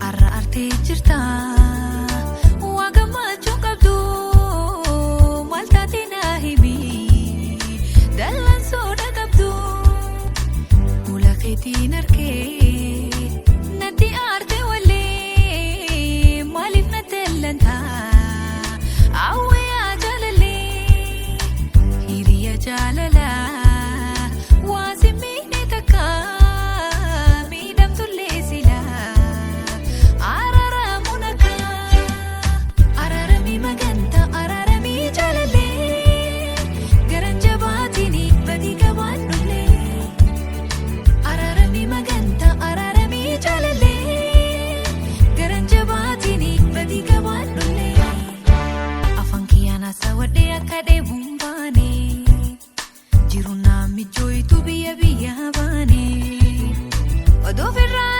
Arra artee jirta waa gammachuu qabdu maal taate na himi dallaan soda qabdu fuula keetiin arkee natti aarte wallee maaliif na dallanta hawwee jaalallee hiriya jaalalaa waa si miidhe takka miidhamtullee silaa. Araaramuun akka araaramii magantaa araaramii jaalallee garan jabaatiin badii qabaadhullee araaramii magantaa araaramii jaalallee garan jabaatiin badii qabaadhullee afaan kiyyaan haasawwadhee akka dheebuun baane jiru naamni jooyitu biyya biyya baane. Oduu firraa